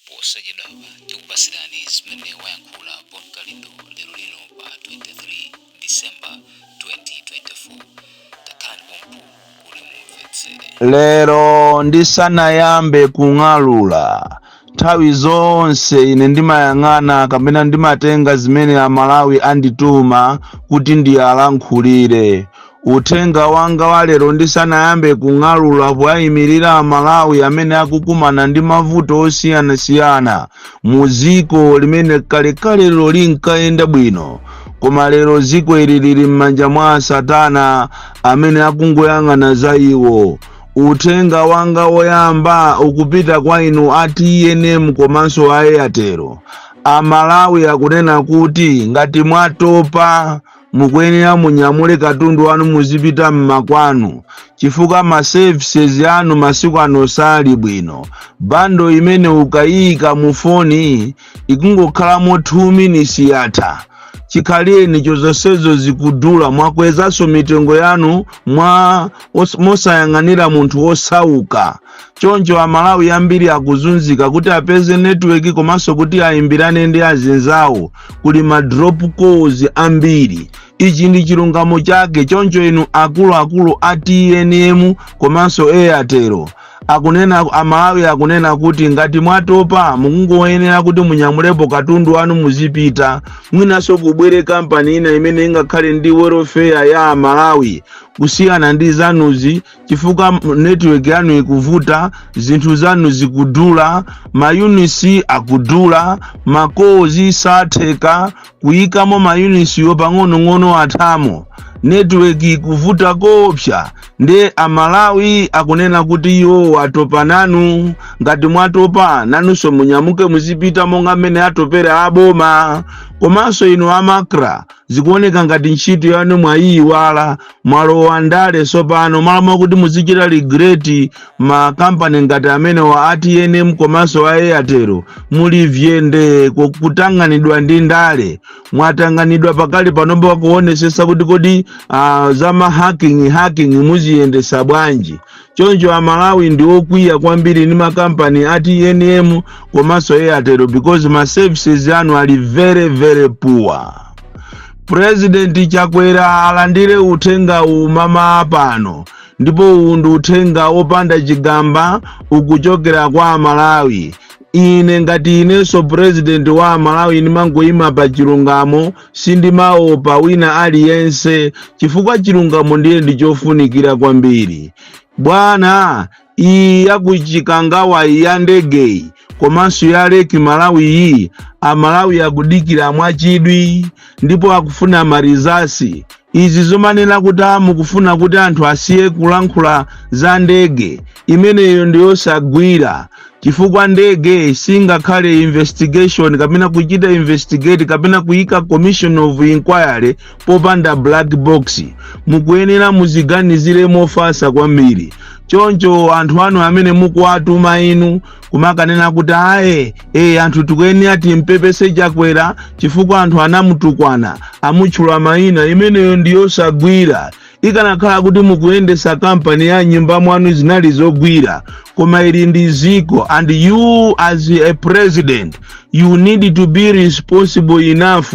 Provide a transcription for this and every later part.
Posachedwapa tikupatsirani zimene wayankhula Bon Kalindo lero lino pa 23 December 2024. Takhalani pompo kuti mumvetsere. Lero ndisanayambe kung'alula, nthawi zonse ine ndimayang'ana kapena ndimatenga zimene Amalawi andituma kuti ndiyalankhulire. Uthenga wanga wa lero ndisanayambe kung'alula powayimirira Amalawi amene akukumana ndi mavuto osiyanasiyana mu dziko limene kalekalelo linkayenda bwino, koma lero dziko ili lili m'manja mwa satana amene akungoyang'ana za iwo. Uthenga wanga woyamba ukupita kwa inu a TNM komanso a Airtel. Amalawi akunena kuti ngati mwatopa, mukuyenera munyamule katundu wanu muzipita mmakwanu, chifukwa ma services anu masiku ano sali bwino. Bundle imene ukayika mu foni ikungokhalamo 2 minutes, yatha. Chikhaleni zonsezo zikudula. Mwakwezanso mitengo yanu mwa mosayang'anira munthu wosauka. Choncho Amalawi ambiri akuzunzika kuti apeze network komanso kuti ayimbirane ndi azinzawo. Kuli ma drop calls ambiri. Ichi ndi chilungamo chake. Choncho inu akuluakulu a TNM komanso Airtel, akunena Amalawi akunena kuti ngati mwatopa, mukungoyenera kuti munyamulepo katundu wanu muzipita, mwinanso kubwere kampani ina imene ingakhale ndi welfare ya Amalawi kusiyana ndi zanuzi, chifukwa network yanu ikuvuta, zinthu zanu zikudula, ma units akudula, ma calls satheka kuyikamo ma units yo, pang'onong'ono athamo, network ikuvuta kopsa. Nde Amalawi akunena kuti iwo atopa nanu. Ngati mwatopa, nanunso munyamuke muzipita monga mmene atopera aboma. Komanso inu a MACRA, zikuoneka ngati ntchito yanu mwayiyiwala, mwalowa ndale sopano. Malo kuti muzichita regulate makampani ngati amenewa a TNM komanso a Airtel, muli vyende kutang'anidwa ndi ndale. Mwatang'anidwa pakali panopo kuonesesa kuti kodi za ma hacking hacking muziyendesa bwanji. Choncho Amalawi ndi okwiya kwambiri ndi makampani a TNM komanso Airtel because ma services anu ali very very poor. President Chakwera alandire uthenga umama pano, ndipo uwu ndi uthenga wopanda chigamba, ukuchokera kwa Amalawi. Ine ngati inenso president wa Amalawi, ndimangoyima pa chilungamo, sindimaopa wina aliyense, chifukwa chilungamo ndiye ndichofunikira kwambiri. Bwana, iyi yakuchikangawa ya ndegeyi komanso ya Lake Malawi iyi, Amalawi akudikira mwachidwi ndipo akufuna ma results. Izi zomanena kuti mukufuna kuti anthu asiye kulankhula za ndege imeneyo ndiyosagwira, chifukwa ndege singakhale investigation kapena kuchita investigate kapena kuyika commission of inquiry popanda black box. Mukuyenera muziganizire mofatsa kwambiri. Choncho anthu anu amene mukuwatuma inu kumakanena kuti aye anthu tikuyenera timpepese Chakwera chifukwa anthu anamutukwana, amutchula mayina, imeneyo ndiyosagwira. Ikanakhala kuti mukuyendesa kampani ya nyumba mwanu, zinali zogwira, koma ili ndi ziko, and you as a president, you need to be responsible enough,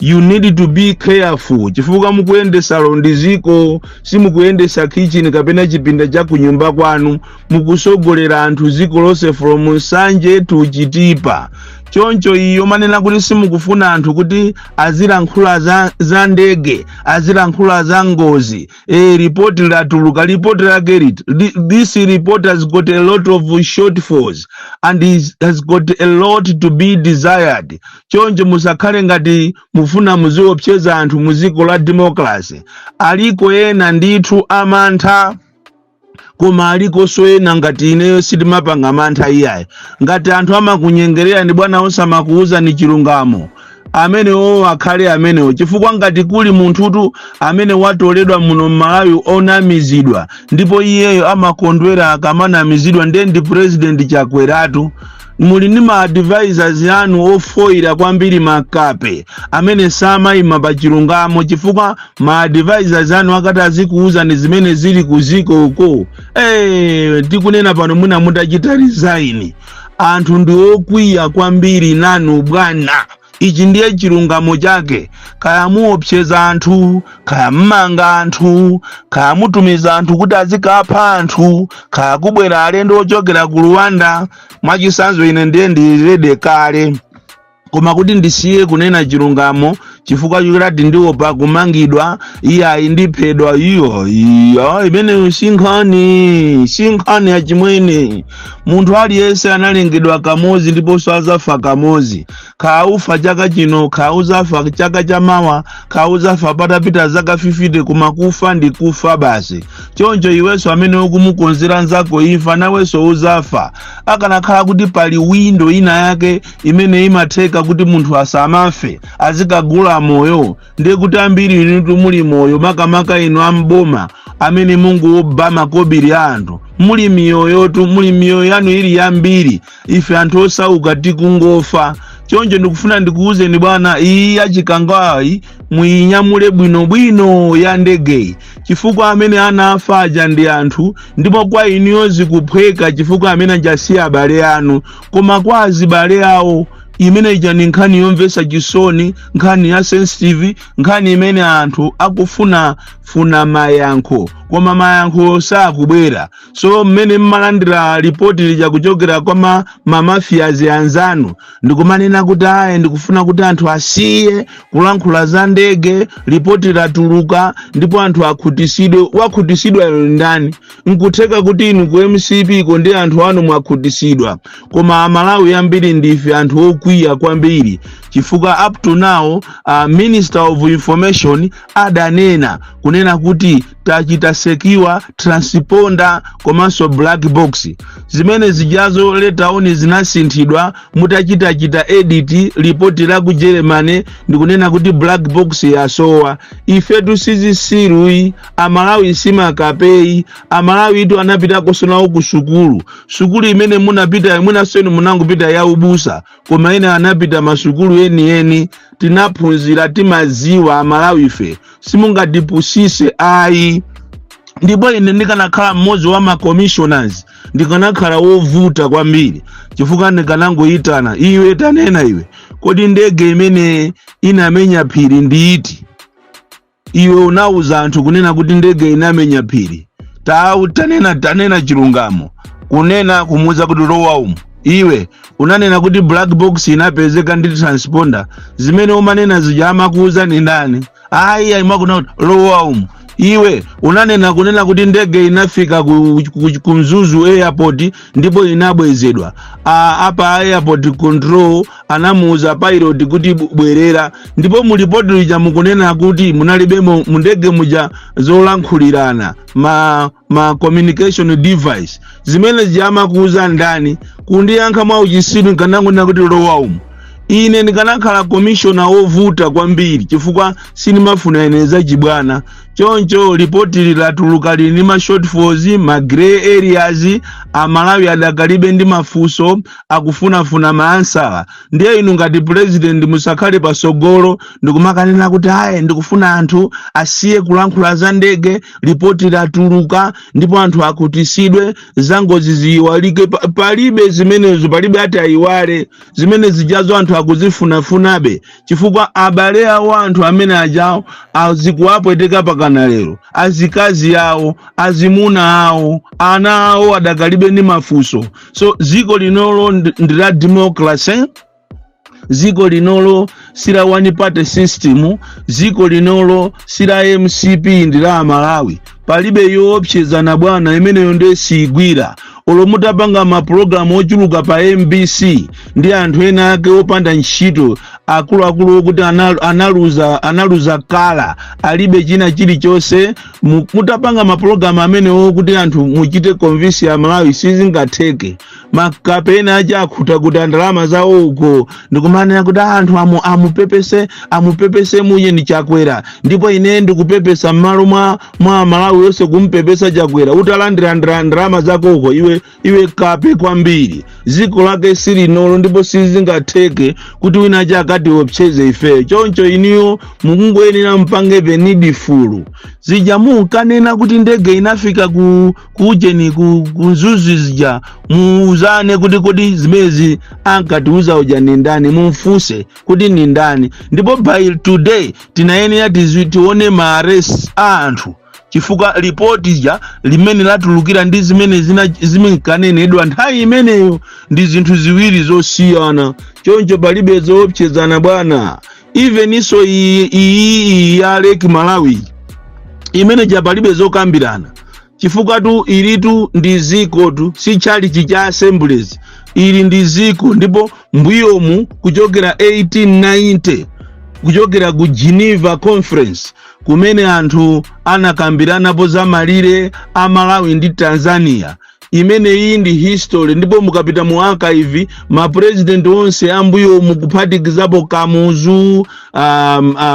you need to be careful, chifukwa mukuyendesalo ndi ziko, simukuyendesa kitchen kapena chipinda cha kunyumba kwanu. Mukusogolera anthu ziko lonse from Nsanje to Chitipa. Choncho iyo manena kuti simukufuna anthu kuti azilankhula za ndege, azilankhula za ngozi, ripoti latuluka. Ripoti lake liti? This report has got a lot of shortfalls and has got a lot to be desired. Choncho musakhale ngati mufuna muziopseza anthu mu dziko la democracy. Aliko ena ndithu amantha, koma alikonso ena ngati ineyo, sitimapanga mantha iyayi. Ngati anthu amakunyengerera ndi bwana osamakuuza ni chilungamo, amenewo akhale amenewo, chifukwa ngati kuli munthutu amene watoledwa muno m'Malawi onamizidwa, ndipo iyeyo amakondwera akamanamizidwa, ndiye ndi President Chakweratu. Muli ndi ma advisors anu ofoira kwambiri, makape amene samayima pa chilungamo, chifukwa ma advisors anu akati azikuwuzani zimene zili kuziko uko, tikunena pano mwina mutachita resign. Anthu ndi okwiya kwambiri nanu bwana. Ichi ndiye chilungamo chake. Kaya muopseza anthu, kaya mmanga anthu, kaya mutumiza anthu kuti azikapha anthu, kaya kubwera alendo ochokera ku Rwanda. Mwachitsanzo, ine ndiye ndililede kale, koma kuti ndisiye kunena chilungamo chifukwa chokuti ndiopa kumangidwa, iyayi, ndiphedwa, iyo iyo imeneyo si nkhani, si nkhani yachimwene. Munthu aliyense analengedwa kamodzi ndiponso azafa kamodzi. Kaya ufa chaka chino, kaya uzafa chaka chamawa, kaya uzafa patapita zaka 50, koma kufa ndi kufa basi. Choncho iwenso amene ukumukonzera nzako imfa, nawenso uzafa. Akanakhala kuti pali window ina yake imene imatheka kuti munthu asamafe, azikagula moyo, ndiye kuti ambiri inutu muli moyo, makamaka inu amboma amene munguba makobiri a anthu, muli miyoyotu, muli miyoyo yanu ili yambiri. Ife anthu osauka tikungofa. Choncho ndikufuna ndikuwuzeni bwana, iyi yachikangawayi muyinyamule bwinobwino ya ndegeyi, chifukwa amene anafa aja ndi anthu. Ndipo kwa inuyo zikuphweka chifukwa amene ajasiya abale anu, koma kwa azibale awo imene ija ni nkhani yomvetsa chisoni, nkhani ya sensitive, nkhani imene anthu akufuna funa mayankho, koma mayankho sakubwera. So mmene mmalandira ripoti lija kuchokera kwa ma mafias anzanu ndikumanena kuti ayi, ndikufuna kuti anthu asiye kulankhula za ndege, ripoti latuluka ndipo anthu akhutisidwe. Wakhutisidwa ndani? Nkutheka kuti inu ku MCP ko ndi anthu anu mwakhutisidwa, koma Amalawi ambiri ndife anthu okwiya kwambiri, chifukwa up to now Minister of Information adanena kunena kuti tachita secure transponder komanso black box. Zimene zijazo later on zinasinthidwa mutachitachita edit ripoti la ku Germany ndikunena kuti black box yasowa. Ifetu sizisiruyi, Amalawi simakapeyi. Amalawi itu anapitakonso nawo ku sukulu. Sukulu imene munapita mwinasenu munangopita ya ubusa, koma ena anapita masukulu enieni. Tinaphunzira, timaziwa. Amalawi ife simungatipusise ayi. Ndipo ine ndikanakhala mmodzi wa ma commissioners, ndikanakhala wovuta kwambiri, chifukwa ndikanangoyitana, "Iwe, tanena iwe, kodi ndege imene inamenya phiri ndi iti? Iwe unauza anthu kunena kuti ndege inamenya phiri. Tau tanena, tanena chilungamo." Kunena kumuuza kuti, "Lowa umu. Iwe unanena kuti black box inapezeka ndi transponder. Zimene umanena zija amakuuza ni ndani?" "Ayi, ayimakuna." "Lowa umu. Iwe unanena kunena kuti ndege inafika ku Mzuzu Airport ndipo inabwezedwa. Apa airport control anamuuza pilot kuti bwerera, ndipo mulipoti lija mukunena kuti munalibemo mundege muja zolankhulirana, ma communication device. Zimene zija amakuuza ndani?" Kundiyankha mwa uchisiru, nkanangonena kuti, "Lowa umu." Ine ndikanakhala commissioner wovuta kwambiri, chifukwa sindimafuna ine zachibwana. Choncho ripoti lilatuluka, lili ndi ma shortfalls, ma grey areas. Amalawi adakalibe ndi mafunso, akufunafuna ma answer. Ndiye inu ngati president musakhale pasogolo ndikumakanena kuti ayi, ndikufuna anthu asiye kulankhula za ndege, ripoti latuluka ndipo anthu akhutisidwe, za ngozi ziyiwalike. Palibe zimenezo, palibe ati ayiwale zimene zijazo. Anthu akuzifunafunabe chifukwa abale awo, anthu amene ajawo azikuwapweteka pakana lero, azikazi awo, azimuna awo, ana awo adakalibe ndi mafunso. So dziko linolo ndi la democracy. Dziko linolo si la one party system. Dziko linolo si la MCP, ndi la Malawi. Palibe yoopsezana bwana, imeneyo ndiye siyigwira. Olo mutapanga mapulogalamu ochuluka pa MBC ndi anthu ena ake opanda ntchito, akuluakulu okuti analuza kala, alibe china chilichonse, mutapanga mapulogalamu amenewo kuti anthu muchite convince ya Malawi, sizingatheke. Makapena aja akhuta kuti ndalama zawo uko ndikumanena kuti anthu amupepese, amupepese muye ndi Chakwera, ndipo ine ndikupepesa m'malo mwa Malawi yonse kumpepesa Chakwera. Utalandira ndalama zako uko, iwe, iwe kape kwambiri. Dziko lake silinolo ndipo sizingatheke kuti wina aja Sangatiopseze ifeyo. Choncho iniyo mukungoyenera mpange the needful. Zija munkanena kuti ndege inafika ku kujeni ku Mzuzu zija, muuzane kuti kodi zimezi ankatiuza uja ni ndani? Mumfunse kuti ni ndani. Ndipo by today tinayenera tione ma arrest a anthu, chifukwa ripoti ja limene latulukira ndi zimene zimenkanenedwa nthawi imeneyo ndi zinthu ziwiri zosiyana. Choncho palibe zoopsezana, bwana. Even iso iyi iyi ya Lake Malawi imene ja, palibe zokambirana, chifukwa tu ilitu ndi ziko tu, si chalichi cha Assemblies, ili ndi ziko. Ndipo mbuyomu kuchokera 1890, kuchokera ku Geneva Conference kumene anthu anakambiranapo za malire a Malawi ndi Tanzania, imene iyi ndi history. Ndipo mukapita mu archive, mapresident onse ambuyomu, kuphatikizapo Kamuzu,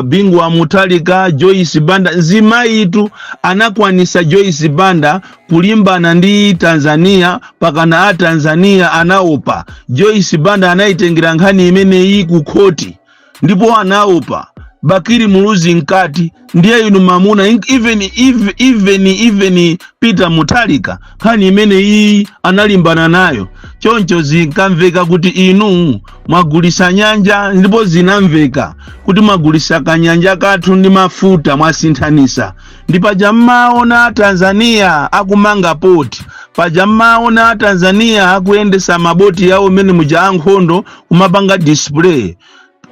Bingu wa Mutharika, Joyce Banda, nzimayitu anakwanisa Joyce Banda kulimbana ndi Tanzania pakana a Tanzania anaopa. Joyce Banda anayitengera nkhani imeneyi ku khoti ndipo anaopa. Bakili Muluzi nkati ndiye inu mamuna, even Peter Mutharika nkhani imene iyi analimbana nayo. Choncho zinkamveka kuti inu mwagulisa nyanja, ndipo zinamveka kuti mwagulisa kanyanja kathu ndi mafuta, mwasinthanisa. Ndi paja mmaona Tanzania akumanga port, paja mmaona Tanzania akuyendesa maboti yawo mene muja ankhondo kumapanga display.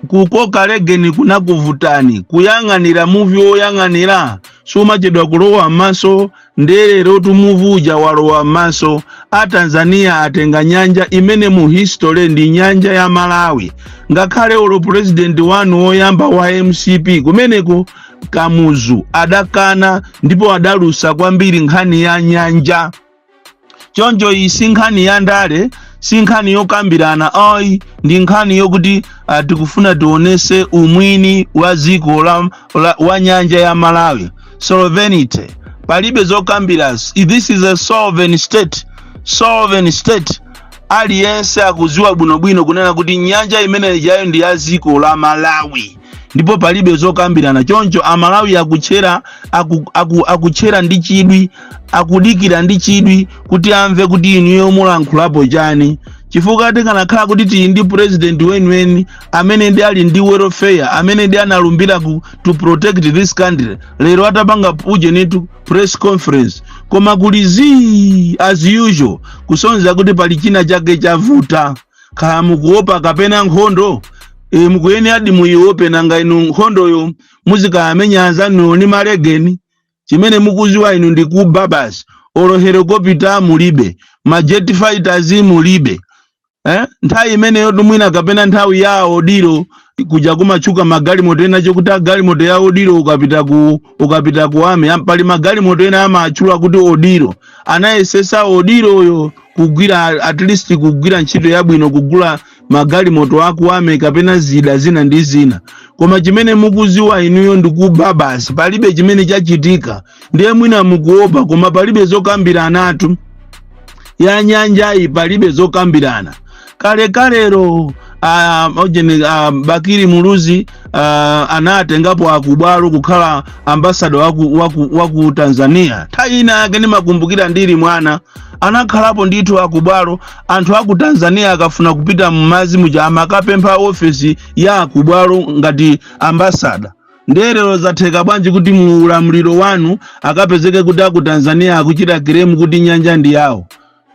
Kukoka legeni kunakuvutani, kuyang'anira muvi woyang'anira sumachedwa kulowa m'maso. Ndelero tumuvi uja walowa m'maso. A Tanzania atenga nyanja imene mu history ndi nyanja ya Malawi. Ngakhale ulo president wanu woyamba wa MCP kumeneko, Kamuzu, adakana ndipo adalusa kwambiri nkhani ya nyanja. Choncho iyi si nkhani ya ndale, si nkhani yokambirana ayi, ndi nkhani yokuti tikufuna tionese umwini wa dziko wa nyanja ya Malawi, sovereignty. Palibe zokambirana, this is a sovereign state, sovereign state. Aliyense akudziwa bwinobwino kunena kuti nyanja imene ijayo ndi ya dziko la Malawi ndipo palibe zokambirana. Choncho Amalawi akutchera aku, aku, akutchera ndi chidwi, akudikira ndi chidwi kuti amve kuti inuyo mulankhulapo chani, chifukwa tikanakhala kuti tili ndi president weniweni amene ndi ali ndi welfare, amene ndi analumbira to protect this country, lero atapanga ujenitu press conference. Koma kuli zii as usual, kusonyeza kuti pali china chake chavuta. Khala mukuopa kapena nkhondo mukuyenera muiope. Nanga inu nkhondoyo muzikayamenya anzanuyo ndi malegeni? Chimene mukuziwa inu ndi kuba basi. Olo helicopter mulibe, ma jet fighters mulibe, eh? Nthawi imeneyo tumwina kapena nthawi ya Odilo kuja kumatchuka magalimoto ena, chokuti agalimoto ya Odilo ukapita ku army, pali magalimoto ena amatchula kuti Odilo. Anayesesa Odiloyo kugwira, at least kugwira ntchito yabwino, kugula magalimoto aku army kapena zida zina ndi zina. Koma chimene mukuziwa inuyo ndikuba basi, palibe chimene chachitika. Ndiye mwina mukuopa, koma palibe zokambirana ya nyanjayi, palibe zokambirana. Kalekalero ojeni Bakili Muluzi anatengapo akubwalo kukhala ambassador waku Tanzania. Nthawi ina yake ndimakumbukira ndili mwana, anakhalapo ndithu akubwalo. Anthu aku Tanzania akafuna kupita mmadzi muja amakapempha ofesi ya akubwalo ngati ambassador. Nderero zatheka bwanji kuti mu ulamuliro wanu akapezeke kuti aku Tanzania akuchita claim kuti nyanja ndi yawo?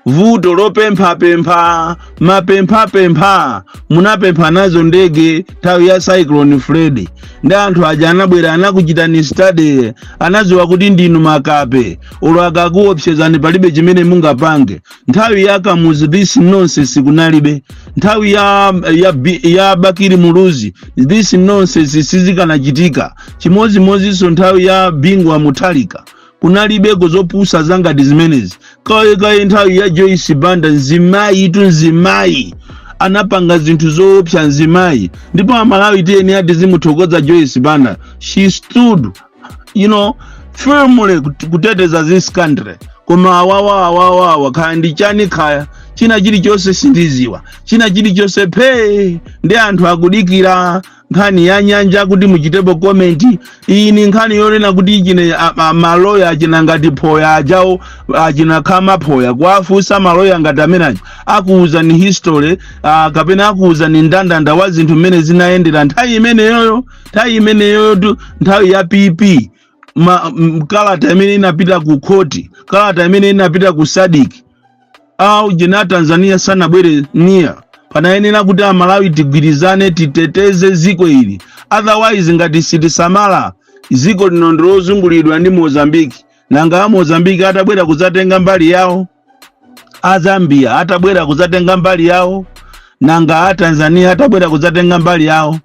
Vuto lopemphapempha, mapemphapempha, munapempha nazo ndege nthawi ya Cyclone Freddy ndi anthu aja anabwera, anakuchitani study, anadziwa kuti ndinu makape, olo akakuopsezani palibe chimene mungapange. Nthawi ya Kamuzu this nonsense kunalibe. Nthawi ya Bakili Muluzi this nonsense sizikanachitika. Chimodzimodzinso nthawi ya Bingu wa Mutharika kunalibeko zopusa zangati zimenezi. Kaye nthawi ya Joyce Banda, mzimayi tu, mzimayi anapanga zinthu zoopsa mzimayi. Ndipo Amalawi tiyeni ati zimuthokoza Joyce Banda, she stood firmly kuteteza this country. Koma awawa awawa awa, khaya ndi chani, khaya China chilichonse sindiziwa, china chilichonse phee. Ndi anthu akudikira nkhani ya nyanja kuti muchitepo comment. Iyi ni nkhani yonena kuti chine maloya achina ngati Phoya ajawo, achina Khama Phoya, kuwafunsa maloya ngati amenaja, akuwuzani history kapena akuwuzani ndandanda wa zinthu mmene zinayendera nthawi imeneyoyo. Nthawi imeneyoyo nthawi ya PP, kalata imene inapita ku khoti, kalata imene inapita ku SADC, au jena Tanzania sanabwere niya. Panayenera kuti Amalawi tigwirizane, titeteze ziko ili. Otherwise, ngati sitisamala, ziko lino ndilozungulidwa ndi Mozambiki. Nanga a Mozambiki atabwera kudzatenga mbali yawo, a Zambia atabwera kudzatenga mbali yawo, nanga a Tanzania atabwera kudzatenga mbali yawo,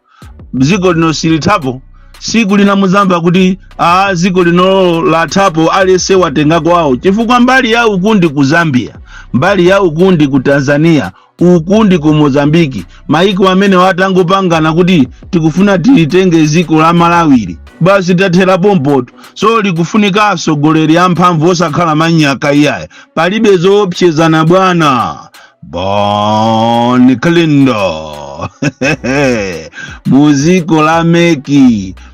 ziko lino silithapo. Siku lina muzamva kuti a ziko lino lathapo, alese watenga kwawo, chifukwa mbali ya uku ndi ku Zambia, mbali ya uku ndi ku Tanzania, uku ndi ku Mozambiki. Maiko amene watangopangana kuti tikufuna tilitenge ziko la Malawiri, basi tathera pompoto. So likufunika atsogoleri amphamvu, osakhala manyaka iyaya. Palibe zoopsezana, bwana. Bon Kalindo muziko la MEC,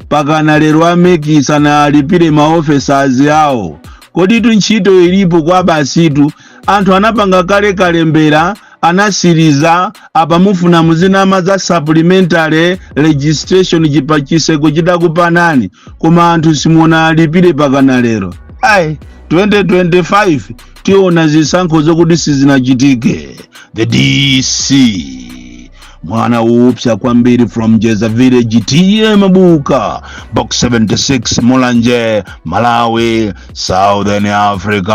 pakana lero a MEC sanalipire ma officers awo. Koditu ntchito ilipo kwa basitu. Anthu anapanga kale kalembera, anasiriza. Apa mufuna muzinama za supplementary registration, chipa chiseko chitakupanani, koma anthu simunalipire pakana lero. Ai, 2025 tiona zisankho zokuti sizinachitike. The DC, mwana woopsa kwambiri, from Jeza Village, T/A Mabuka, Box 76, Mulanje, Malawi, Southern Africa.